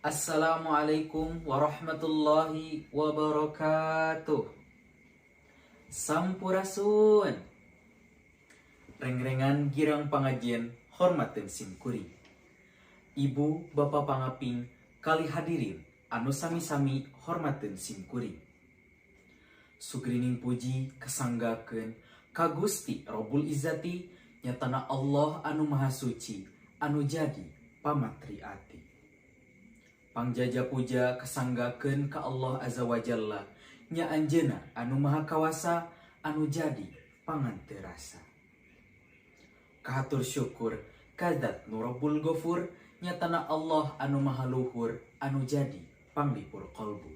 Assalamualaikum warahmatullahi wabarakatuh. Sampurasun. Rengrengan girang pangajian hormateun simkuring. Ibu, Bapak pangaping, kali hadirin anu sami-sami hormateun simkuring. Sugrining puji kasanggakeun ka Gusti Robbul Izzati, nyatana Allah anu Maha Suci anu jadi pamatri ati. Pangjaja puja kasanggakeun ka Allah Azza wa Jalla, nya Anjeunna anu Maha Kawasa anu jadi panganteu rasa. Kahatur syukur ka Zat nu Rabbul Gofur, nyatana Allah anu Maha Luhur anu jadi panglipur kolbu.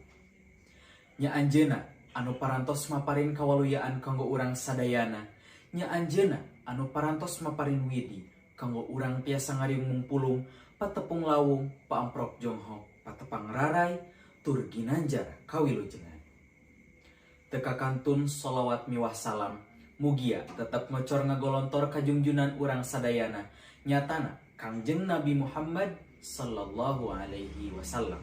Nya Anjeunna anu parantos maparin kawaluyaan kanggo urang sadayana, nya Anjeunna anu parantos maparin widi kanggo urang tiasa ngariung mungpulung, patepung lawung, paamprok jonghok, patepang rarai, tur ginanjar kawilujengan. Teu kakantun sholawat miwah salam mugia tetep ngocor ngagolontor kajungjunan urang sadayana, nyatana Kangjeng Nabi Muhammad sallallahu alaihi wasallam,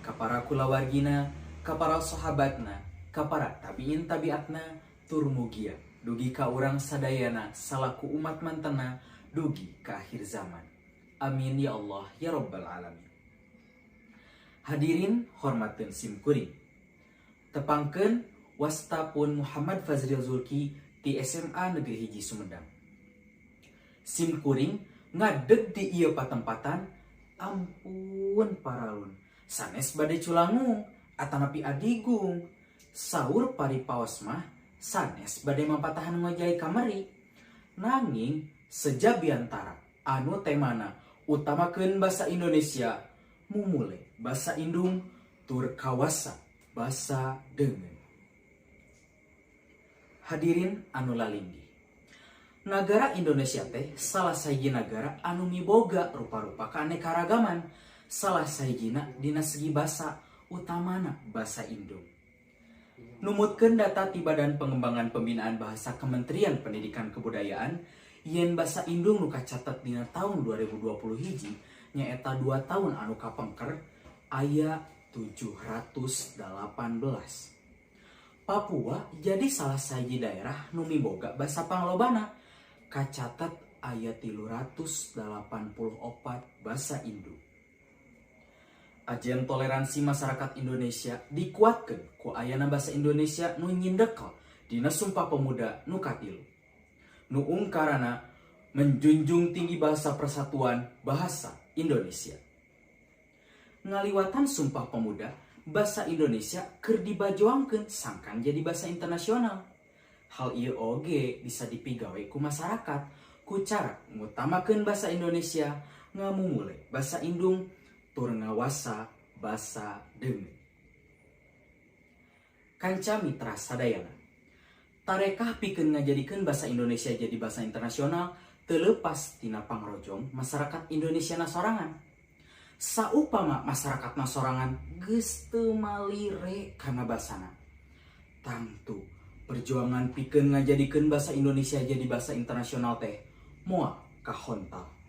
ka para kulawargina, ka para sahabatna, ka para tabiin tabiatna, tur mugia dugi ka urang sadayana salaku umat mantena dugi ka akhir zaman. Amin ya Allah ya Rabbal alamin. Hadirin hormateun simkuring. Tepangkeun, wasta pun Muhammad Fazril Zulki ti SMA Negeri 1 Sumedang. Simkuring ngadeg di ieu patempatan, ampun paralun. Sanes bade culangung atanapi adigung. Saur paripaos mah sanes bade mapatahan ngojay kamari. Nanging seja biantara anu temana utamakeun bahasa Indonesia, mumule basa indung, tur kawasa basa deungeun. Hadirin anu lalinggih. Nagara Indonesia teh salah sahiji nagara anu miboga rupa-rupa keanekaragaman, salah sahijina dina segi basa, utamana basa indung. Numutkeun data ti Badan Pengembangan Pembinaan Bahasa Kementerian Pendidikan Kebudayaan, yen basa indung nu kacatet dina tahun 2020 hiji, nyaeta 2 tahun anu kapengker, aya 718. Papua jadi salah sahiji daerah nu miboga basa panglobana, kacatet aya 384 basa indung. Ajen toleransi masyarakat Indonesia dikuatkeun ku ayana basa Indonesia nu nyindekel dina Sumpah Pemuda nu katilu, nu ungkarana menjunjung tinggi bahasa persatuan, bahasa Indonesia. Ngaliwatan Sumpah Pemuda, bahasa Indonesia keur dibajoangkeun sangkan jadi bahasa internasional. Hal ieu oge bisa dipigawe ku masyarakat ku cara ngutamakeun bahasa Indonesia, ngamumule basa indung, tur ngawasa basa deungeun. Kanca mitra sadayana, tarekah pikeun ngajadikeun bahasa Indonesia jadi bahasa internasional teu leupas tina pangrojong masyarakat Indonesia na sorangan. Saupama masyarakat na sorangan geus teu malire kana basana, tangtu perjuangan pikeun ngajadikeun bahasa Indonesia jadi bahasa internasional teh moal kahontal.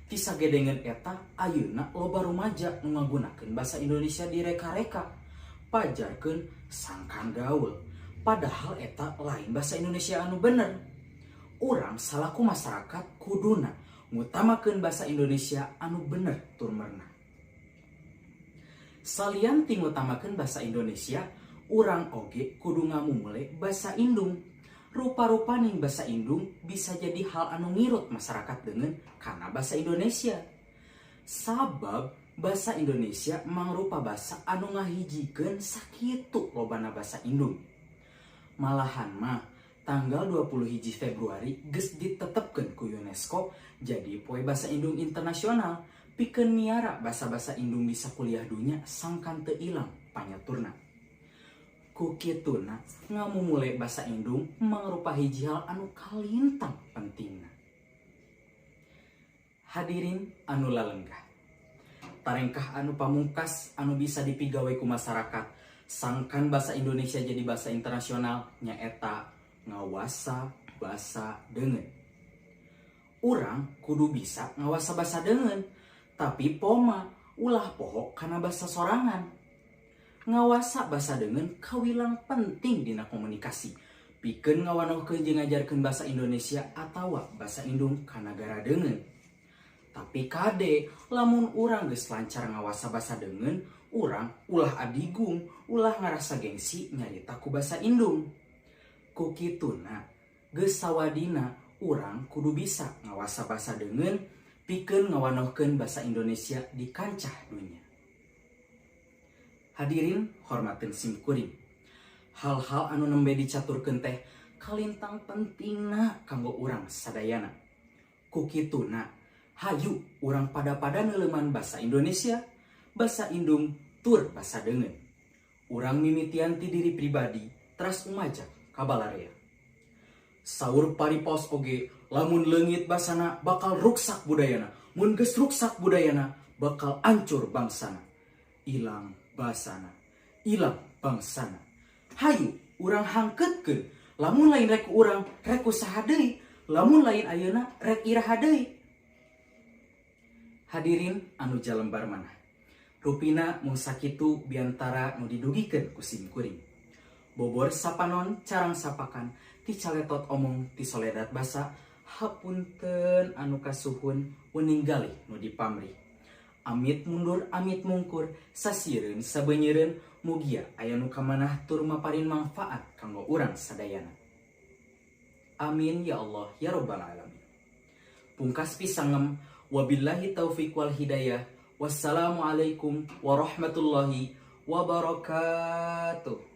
Ti sagedengeun eta, ayeuna loba rumaja nu ngagunakeun bahasa Indonesia di reka-reka, pajarkeun sangkan gaul, padahal eta lain bahasa Indonesia anu bener. Urang salaku masyarakat kuduna ngutamakeun bahasa Indonesia anu bener tur merenah. Salian ti ngutamakeun bahasa Indonesia, urang oge kudu ngamumule basa indung. Rupa-rupaning basa indung bisa jadi hal anu ngirut masyarakat deungeun kana bahasa Indonesia, sabab bahasa Indonesia mangrupa basa anu ngahijikeun sakitu lobana basa indung. Malahan mah tanggal 20 hiji Februari geus ditetepkeun ku UNESCO jadi poe bahasa indung internasional pikeun miara basa-basa indung di sakuliah dunya sangkan teu ilang panyaturna. Ku kituna, ngamumule basa indung mangrupa hiji hal anu kalintang pentingna. Hadirin anu lalenggah, tarengkah anu pamungkas anu bisa dipigawe ku masyarakat sangkan bahasa Indonesia jadi bahasa internasional nyaeta ngawasa basa deungeun. Urang kudu bisa ngawasa basa deungeun, tapi poma Ulah poho kana basa sorangan. Ngawasa basa deungeun kawilang penting dina komunikasi. Pikeun ngawanohkeun jeung ngajarkeun basa Indonesia atawa basa indung ka nagara deungeun. Tapi kade, lamun urang geus lancar ngawasa basa deungeun, urang ulah adigung, ulah ngarasa gengsi nyarita ku basa indung. Ku kituna, geus sawadina urang kudu bisa ngawasa basa deungeun pikeun ngawanohkeun basa Indonesia di kancah dunya. Hadirin hormateun sim kuring. Hal-hal anu nembe dicaturkeun teh kalintang pentingna kanggo urang sadayana. Ku kituna, hayu urang pada-pada neuleuman basa Indonesia, basa indung tur basa deungeun. Urang mimitian ti diri pribadi, teras umajak ka balarea. Saur paripaos oge, lamun leungit basana bakal ruksak budayana, mun geus ruksak budayana bakal ancur bangsana. Ilang basana, ilang bangsana. Hayu urang hangkeutkeun, lamun lain rek ku urang, rek ku saha deui, lamun lain ayeuna rek iraha deui. Hadirin anu jalembar manah. Rupina mung sakitu biantara nu didugikeun ku sim kuring. Bobor sapanon carang sapakan, ti caletot omong ti soledat basa, hapunten anu kasuhun uning galih nu dipamrih. Amit mundur amit mungkur, sasireun sabeunyereun, mugia aya nu kamanah tur maparin mangfaat kanggo urang sadayana. Amin ya Allah ya Rabbal alamin. Pungkas pisangem, wabillahi taufik wal hidayah. Wassalamualaikum warahmatullahi wabarakatuh.